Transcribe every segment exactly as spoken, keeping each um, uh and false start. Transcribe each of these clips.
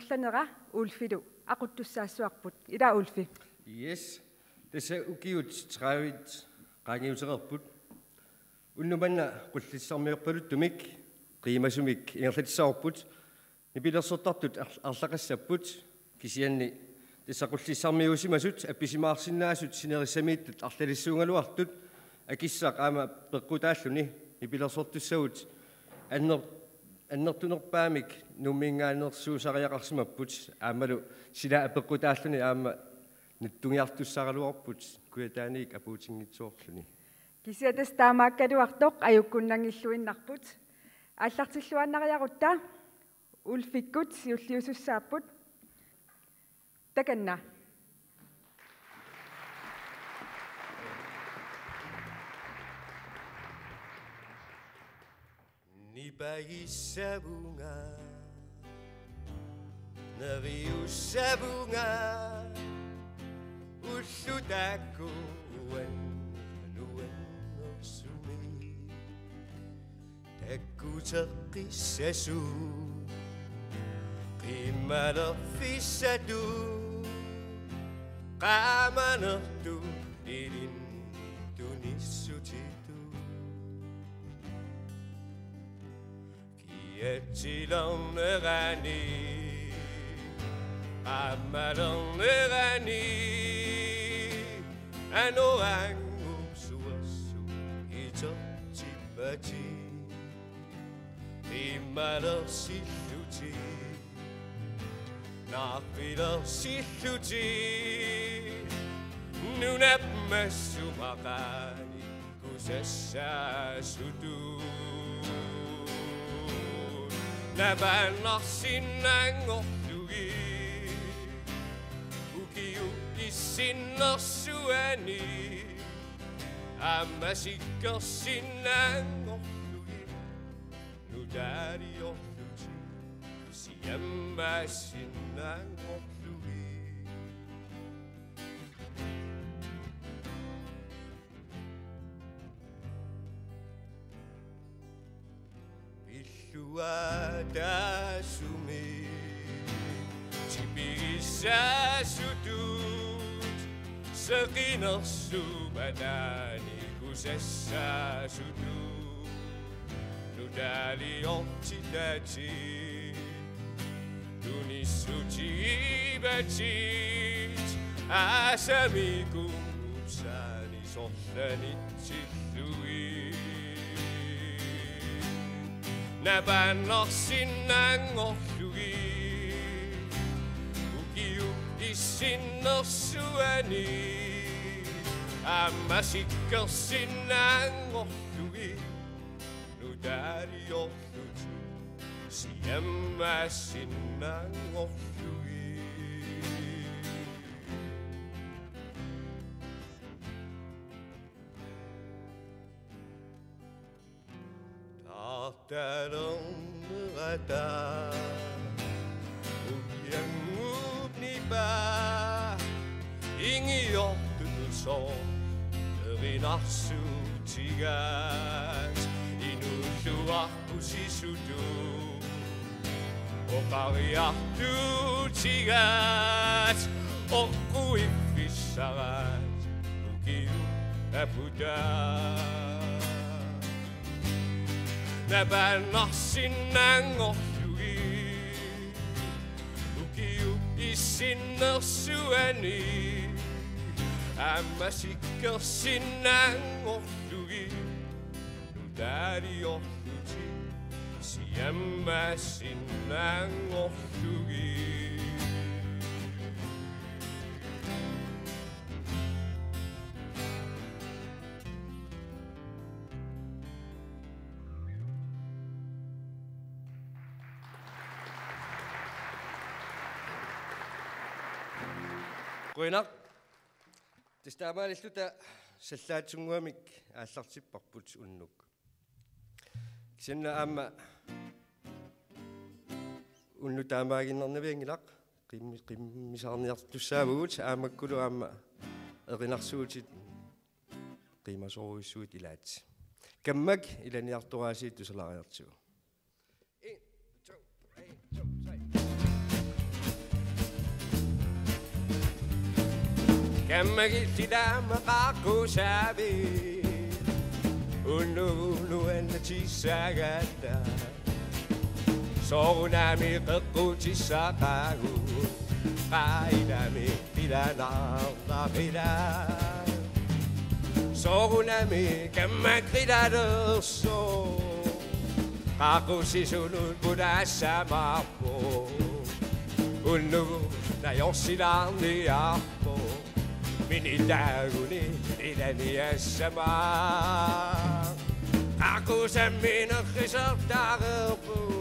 Tanera Ulfilu aquttussaassavarput. Ila Ulfi. Yes. Tassa ukiut tredive qaangiutereerput. Unnuk manna Qullissarmiorpaluttumik qiimasumik ingerlatissavarput. Nipilersortartut ar-, arlaqassapput, kisianni tassa Qullissarmiuusimasut appisimaarsinnaasut sinerissamiittut arlalissuugaluartut akissaq aamma peqqutaalluni nipilersortussagut anner-, annertunerpaamik Nuummiingaanneersuusariaqarsimapput aammalu sila apeqqutaalluni aamma nattungiartussaraluarput Kujataaniit apuutinngitsoorluni. Kisianni tassa taamaakkaluartoq ajukkunnanngilluinnarput. Aallartilluinnariarutta Ulfikkut siulliusussaapput. Takanna. Nipagissavunga, neriussavunga, ullut taakku uannut nuannersumik. Takkuteqqissasut, qimalerfissatut, qaamanertut ilinnut tunissutitut. Kiatsilernerani, qaamalernerani, anoranngup suersut itertippatit. Qimalersillutit, naappilersillutit, nunap massumaqaani kusassaasutut. Napaannarsinnaanngorlugit, ukiup issinnersuani, aamma sikkersinnaanngorlugit, nutaaliorlutit, siammaassinnaanngorlugit. Pilluaataasumik tipigissaasutut, seqinersuup ataani kusassaasutut, nutaaliortitatit, tunissutigivatit, aasamikuup saani sorlanitsillugit. Napaannarsinnaanngorlugit, ukiup issinnersuani, aamma sikkersinnaanngorlugit, nutaaliorlutit, siammaassinnaanngorlugit. Taartalernerata ukiannguup nipaa ingiortutut soorlu erinarsuutigaat, inuulluarput sisutut oqariartuutigaat, oqquiffissaraat ukiup aputaa. Napaannarsinnaanngorlugit, ukiup issinnersuani, aamma sikkersinnaanngorlugit, nutaaliorlutit, siammaassinnaanngorlugit. Qujanaq. Tassa taamaalilluta sallaatsunnguamik aallartipparput unnuk. Kisianni aamma unnuk taamaaginnarnavianngilaq, qimmi-, qimmisaarniartussaavugut, aammakkulu aamma erinarsuutit qiimasoorujussuit ilaat. Kammak ilaniartoraasiit tusalaariartigu. En, to, tre, to, tre. Kammagillit aamma qaaqqusaavit unnugu nuannatsissagatta. Soorunami qeqqutissaqaagut, qaa ilami pilanarnaqila. Soorunami kammak qilalersoq, qaaqqusisunut pulaassamarpoq. Unnugu najorsilaarniarpoq, minitaagunik ilaniassama. Qaaqqusamminerrisertareerpoq,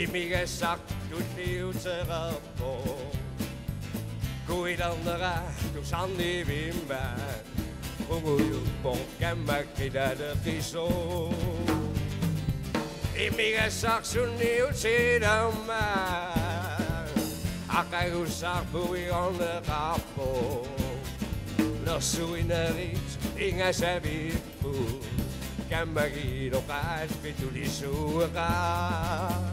imigassaq tulliutereerpoq. Kuilernera tusarnivimma, qungujuppoq kammak qilaleqisoq. Imigassaq sunniutilermat, aqagussarput igorneqarpoq. Nersuinerit ingasavipput, kammagiloqaat pitulisueqaaq.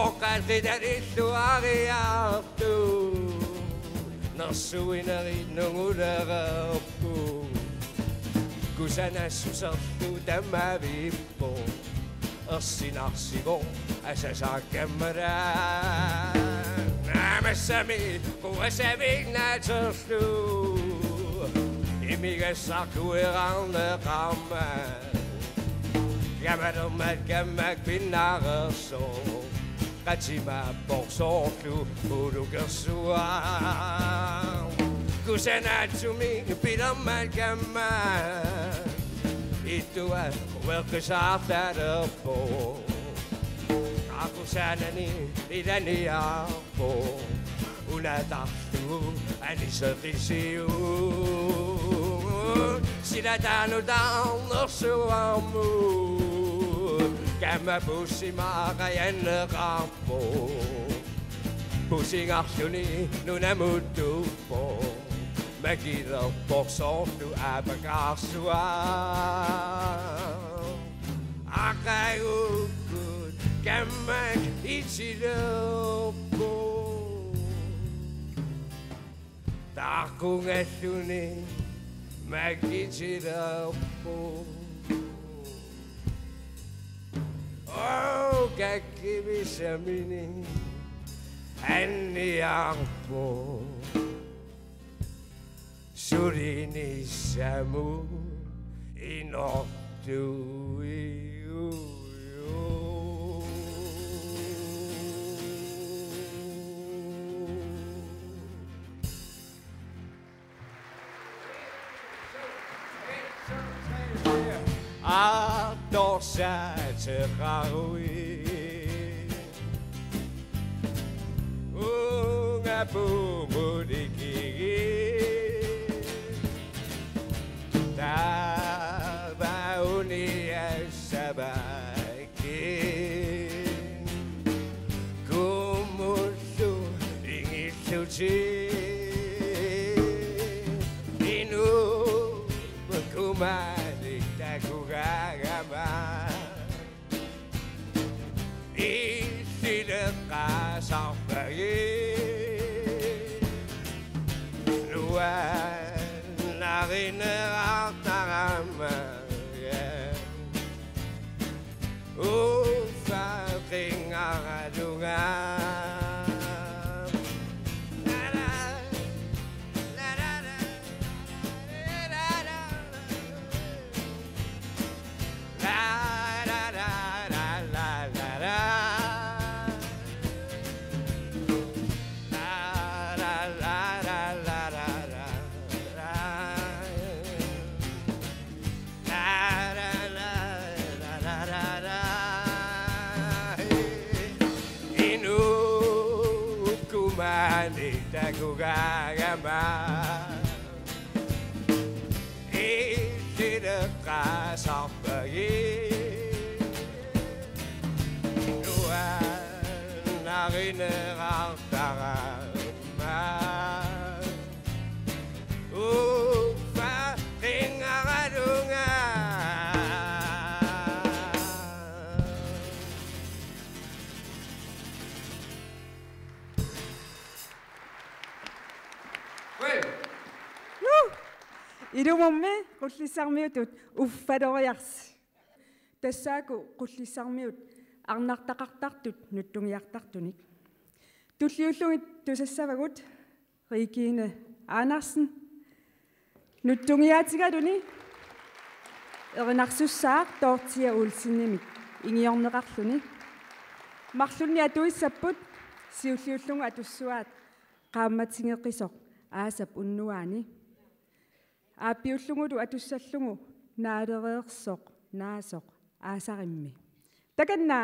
Oqaat qitalilluariartut, nersuinerit nungulereerput. Kusanassuserlu tamavippoq, ersinarsivoq asasaq kammalaat. Naamassami quasavik naterlu, imigassaq kuerarneqarmat. Kamalermat kammak pinnareersoq, qatimappoq soorlu ulukersuaq. Kusanaatsumik pilermat kammak, ittuat ueqqisaartalerpoq. Qaaqqusaanani ilaniarpoq, unatarlugu aniseqisiuk. Silataanut taarnersuarmut kamma pusimaqajanneqarpoq. Pusingarluni nunamuttuuppoq, makilerpoq soorlu aapakaarsuaq. Aqagukkut kammak itilerpoq, taqqungalluni makitilerpoq. Oo, kakkivisamini anniarpoq, sulinissamut inortuiujuq. Atorsateqaruit unga pumulikigit, taava uniassavai. Kumullugit inuup kumanik takugagama, illileqqaasarpagit nuannarineqartarama. Uffa qingaralunga. Inuup kumanik takugagama, illileqqaasarpagit nuannarineqartarama. Uffa qingaralunga. Ilumummi Qullissarmiutut uffaloriarsi. Tassaaku Qullissarmiut arnartaqartartut nuttungiartartunik. Tulliullugit tusassavagut Regine Andersen nuttungiaatigaluni erinarsussaaq Dorthea Olsenimit ingiorneqarluni. Marlunnik atuissapput siulliullugu atussuaat qaammatigeqisoq aasap unnuaani. Aappiullugulu atussallugu naalereersoq naasoq aasarimmi. Takanna!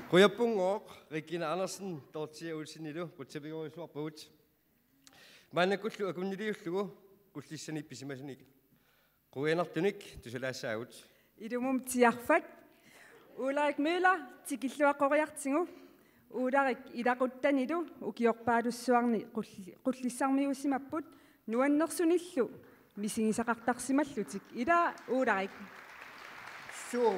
Qujanarpunngooq Regine Andersen, Dorthea Olsenilu qutsavigorujussuarpagut. Maannakkullu akunniliullugu Qullissani pisimasunik quianartunik tusalaassaagut. Ilumut tiarfat. Ulrik Møller, tikilluaqqoriartigu. Ulrik ilaquttanilu ukiorpaalussuarni qulli-, qullissarmiuussimapput nuannersunillu misigisaqartarsimallutik. Ila Ulrik. Suu.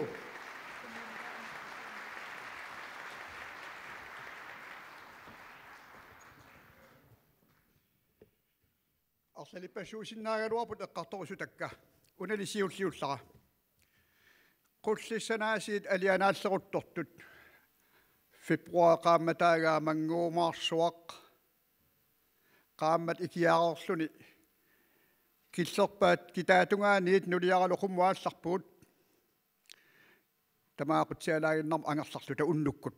Arlalippassuusinnaagaluarput eqqartorusutakka. Unali siulliullara. Qullissanaasiit alianaalleruttortut. Februar qaammataagaa mannguumaarsuaq. Qaammat ikiareerluni. Killerpaat kitaatungaaniit nuliaralu qummut aallarpugut. Tamaaqutsialaaginnarmut angerlarluta unnukkut.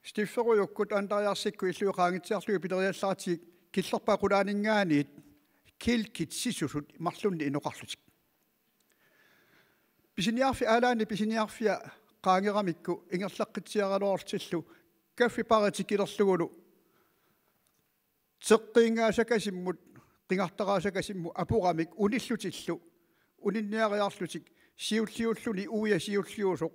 Stifferujukkut Andreasikkut illui qaangitsiarlugit pileriallaratsigit killerpaat qulaaninngaanniit kilkit sisusut marlunnik inoqarlutik. Pisiniarfik aalaanni pisiniarfia qaangeramikku ingerlaqqitsiaraluartillu kaffibarit tikilerlugulu teqqiinngaasakasimmut, qingartaraasakasimmut apuramik unillutillu, uninniariarlutik, siulliulluni uia siulliusoq,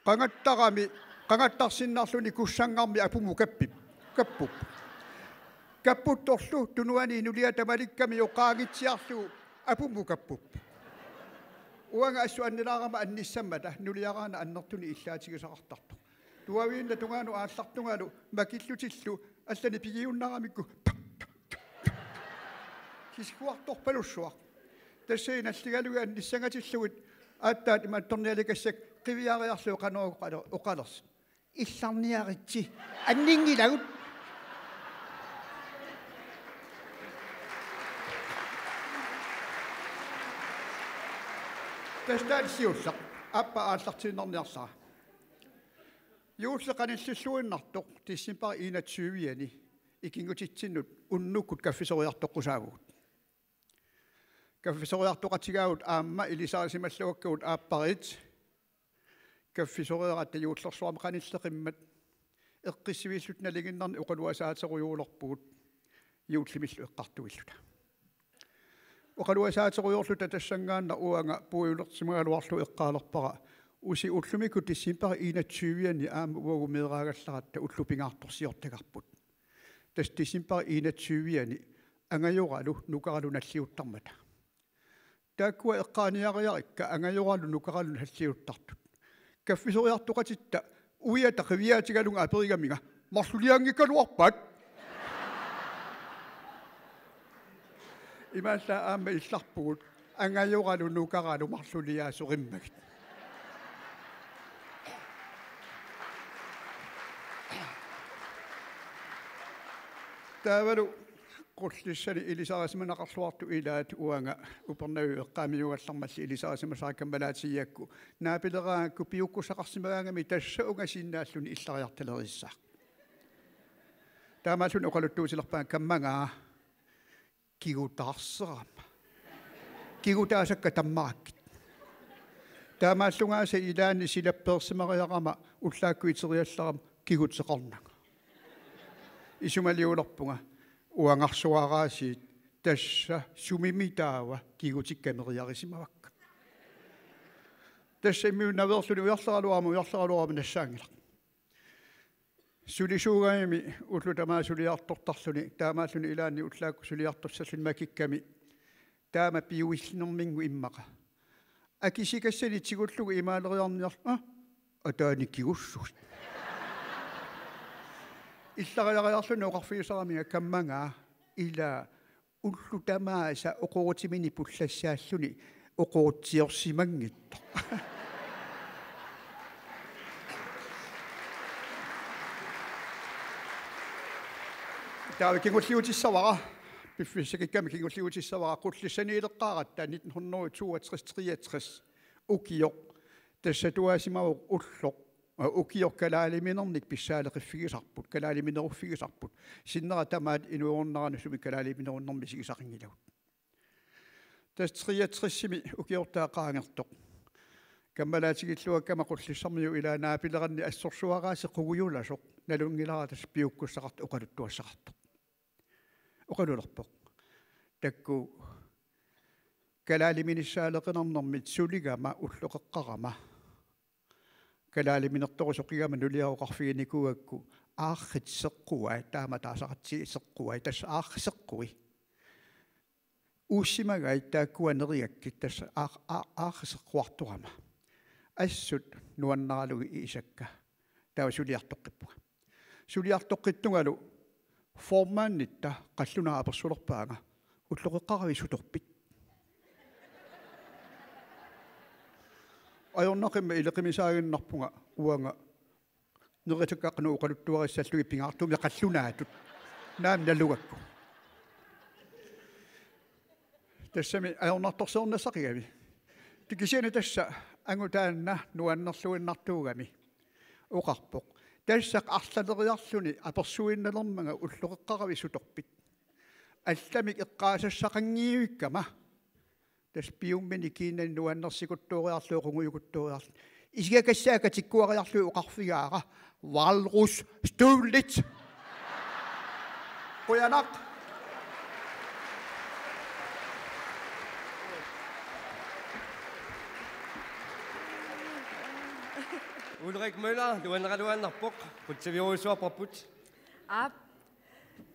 qangattarami, qangattarsinnarluni kussanngarmi apummut kappip, kappup. Kapputtorlu tunuani nulia tamalikkami oqaangitsiarlugu apummut kappup. Uanga assut annilaarama annissammata nuliaraana annertunik illaatigisaqartartoq. Tuaviinnaq tungaanut aallartungalu makillutillu allani pigiunnaramikku kiskuartorpalussuaq. Tassani nalligalugit annissangatillugit aatsaat imaattornialikassakka qiviariarlugit qanoq oqaler-, oqalersi. Illarniaritsi. Anninngilagut. Tassa taanna siulleq. Aappaa aallartiinnarniarlara. Juulli qanillilluinnartoq decembarip enogtyve-ani ikinngutitsinnut unnukkut kaffisoriartoqqusaavugut. Kaffisoriartoqatigaagut aamma ilisarisimalluakkagut aappariit. Kaffisoreeratta juullersuarmi qanilleqimmat eqqissiviilluta nalinginnarnik oqaluasaaterujuulerpugut juullimillu eqqartuilluta. Oqaluasaaterujoorluta tassanngaannaq uanga puigulersimagaluarlugu eqqaalerpara usi ullumikkut decembarip enogtyve-ani aamma uagut meeraagallaratta ullut pingaartorsiortagarput. Tassa decembarip enogtyve-ani angajoralu nukaralu nalliuttarmata. Taakkua eqqaaniariarikka angajoralu nukaralu nalliuttartut. Kaffisoriartoqatitta uiata qiviaatigalunga aperigaminga: "Marlulianngikkaluarpat?" Imaallaat aamma illarpugut angajoralu nukaralu marluliaasorimmagit. Taavalu Qullissani ilisarisimanaqarluartut ilaat uanga Upernaviup eqqaamiugallarmalli ilisarisimasara kammalaatigiakku naapileraangakku piukkussaqarsimagaangami tassa ungasinnaalluni illariartaleriissaaq. Taamaalluni oqaluttuutilerpaanga: "Kammagaa, kigutaarserama. Kigutaasakka tammarakkit." Taamaallungaasa ilaanni silappeersimariarama ullaakkut iteriallarama kiguteqarnanga. Isumaliulerpunga: "Uangarsuaraasiit, tassa sumimi taava kigutikka meriarisimavakka." Tassa immiunnaveerluni ujarleraluarama, ujarleraluarama nassaanngilaq. Sulisuugami ullut tamaasa suliartortarluni, taamaalluni ilaanni ullaakkut suliartorsalluni makikkami, taama piuillinerminngu immaqa akisikassanik tigullugu imaaleriarniarlugu: "Aa, ataani kigussuit." Illariariarluni oqarfigisaramiga: "Kammagaa, ila ullut tamaasa oqorutimini pullassaalluni oqorutsiorsimanngitsoq." Taava kingulliutissavara, piffissakikkami kingulliutissavara, Qullissaniileqqaaratta nitten hundrede toogtres treogtres ukioq, tassa tuaasimavoq ulloq, aa, ukioq kalaaliminernik pissaaleqiffigisarput, kalaalimineruffigisarput. Sinnera tamaat inuerunnaarani sumi kalaaliminerunnermi misigisaqanngilagut. Tassa treogtresimi ukiortaaq qaangertoq. Kammalaatigiilluakkama Qullissarmiut ilaa naapileranni assorsuaraasiqugujuulasoq nalunngilara tassa piukkussaqartoq oqaluttuassaqartoq. Oqalulerpoq: Taakku kalaaliminissaaleqinarnermit suligama ulloqeqqarama, kalaaliminertorusoqigama nuliara oqarfiginikuugakku aarrit seqquai, taama taasaqartigiseqquai, tassa aarrit seqqui. Uussimagai taakkua nerigakkit tassa aar-, aar-, aarrit seqquartorama. Assut nuannaralugit iisakka. Taava suliartoqqippunga. Suliartoqqittungalu formanditta qallunaat apersulerpaanga: Ulloqeqqaravit sutorpit? Ajornaqimmat ileqimisaaginnarpunga uanga neritakka qanoq oqaluttuarissallugit pingaartumik qallunaatut. Naamik nalugakku. Tassami ajornartorsiornassaqigami. Tikisiani tassa angut taanna nuannerluinnartuugami oqarpoq: Tassa arlaleriarluni apersuinnalermanga: Ulloqeqqaravit sutorpit? Allamik eqqaasassaqanngivikkama tassa piummini kiinnani nuannersikuttooriarlugu qungujukuttooriarlugu isigakassaa katikkuariarlugit oqarfigaara: Walrus støvligt. Qujanaq. Ulrik Møller, nuanneraluaannarpoq, qutsaviorujussuarparput. Aap.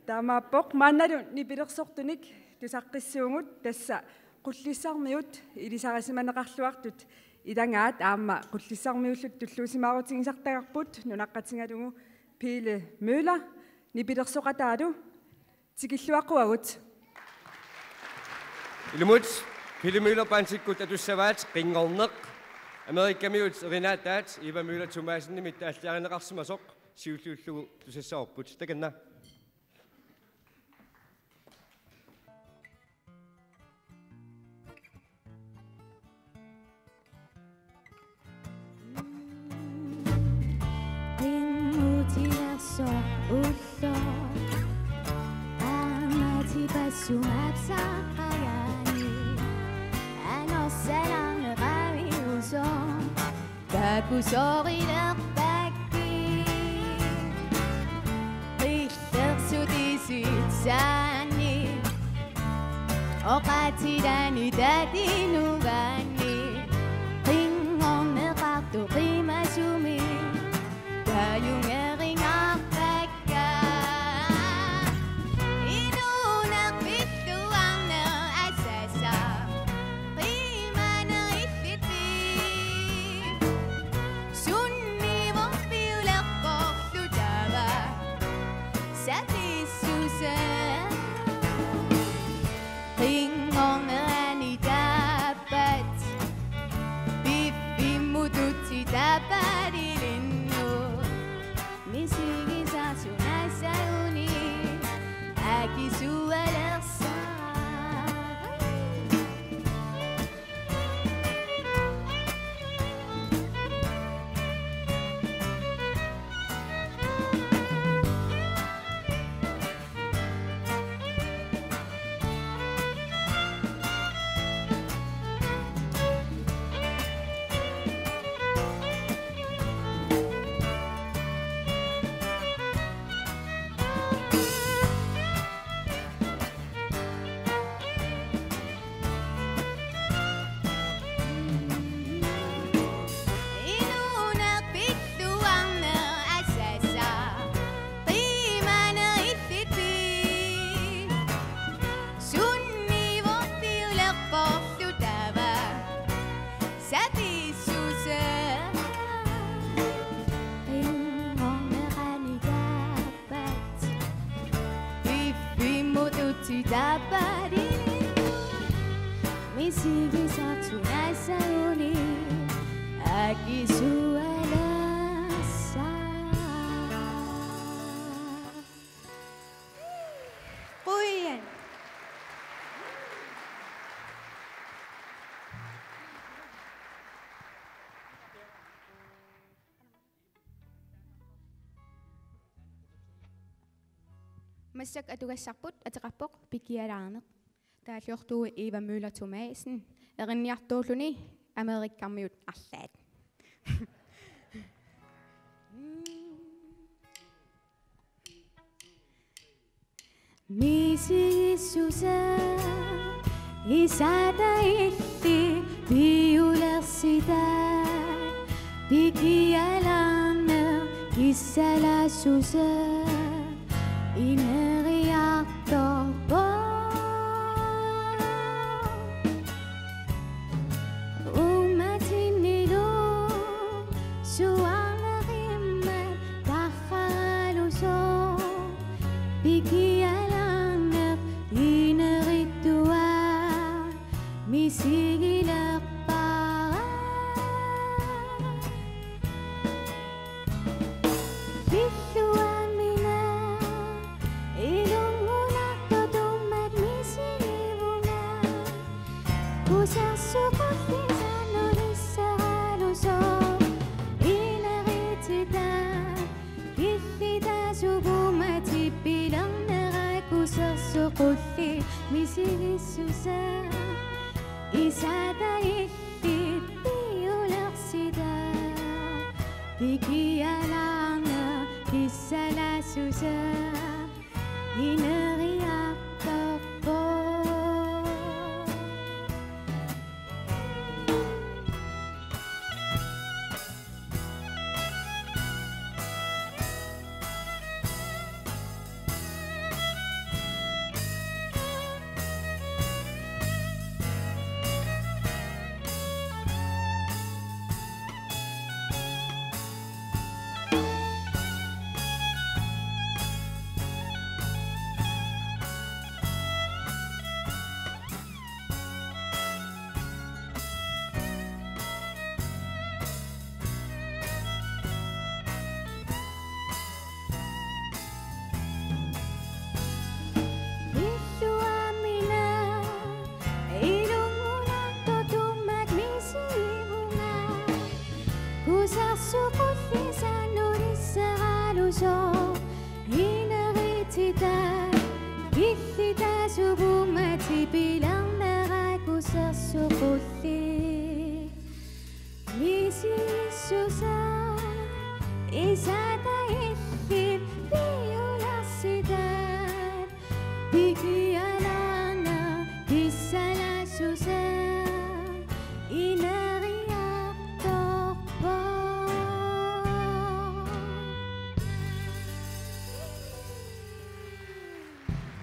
Taamaappoq, maannalu nipilersortunik tusaqqissuugut, tassa Qullissarmiut ilisarisimaneqarluartut ilagaat aamma Qullissarmiullutik tulluusimaarutigisartagarput nunaqqatigalugu Pele Møller, nipilersoqataalu tikilluaqquagut. Ilumut Pele Møller Bandikkut atussavaat Qinngorneq. Amerikamiut erinaataat Eva Møller Thomassenimit taalliarineqarsimasoq siulliullugu tusassavarput. Takanna. Immutilersoq ulloq aamma tipassumaapsaqqajaani anorsalanneqaviusoq takusorilerpakkit. Qillersut isitsaanni oqaatilaanni tatinugaanni qinngorneqartoq qimasumik taajungerinngarpakka. Inuuneq pilluarneq asassaaq qimaneq illillutit. Sunnivoq piuleqqorlu taava sapissuseq. Qinngorneq anitaappata piffimmut utsitaappaat ilinnut misigisartut nassaguni akisualersaaq. Inuuneq pilluarneq asassaaq qimaneq illillutit. Sunnivoq piuleqqorlu taava sapissuseq. Qinngorneq anitaappata piffimmut utsitaappaat ilinnut misigisartut nassaguni akisualersaaq. Qujan. Massakkut atugassarput ateqarpoq Pikialaarneq. Taalliortuuvoq Eva Møller Thomassen, erinniartuulluni Amerikkarmiut arlaat. Misigissusaa isaata illit piulersitat, pikialaarneq kissalaassusaa ineriartorpoq. Uummatinnilu suaarnerimmat tarraalusoq, pikialaarneq inerittuaq misigilerpara. Pilluaamina ilunngunartoq tummat misigivunga. Kusersuqullisaanulissaraalusoq inerititaat, killitaasup uummatip pilerneraa kusersuqulliit misigissusaa. Isaata illit piulersitat, pikialaarneq kissalaassusaa ineriartorpoq. Pilluaamina ilunngunartoq tummat misigivunga. Kusersuqullisaanulissaraalusoq inerititaat, killitaasup uummatip pilerneraa kusersuqulliit misigissusaa. Isaata illit piulersitat, pikialaarneq kissalaassusaa ineriartorpoq.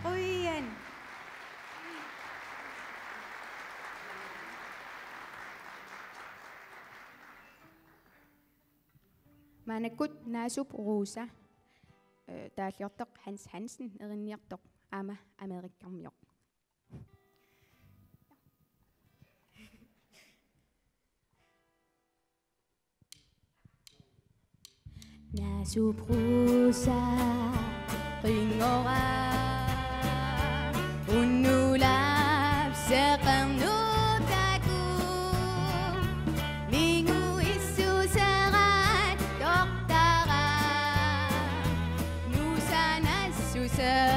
Qujan. Maannakkut Naasup Rosa, øh, taalliortoq Hans Hansen, erinniartoq aamma Amerikkarmioq. Naasup Rosa qinngora unnulaaseqarnutagu minguissuserattortara nusanassusaa.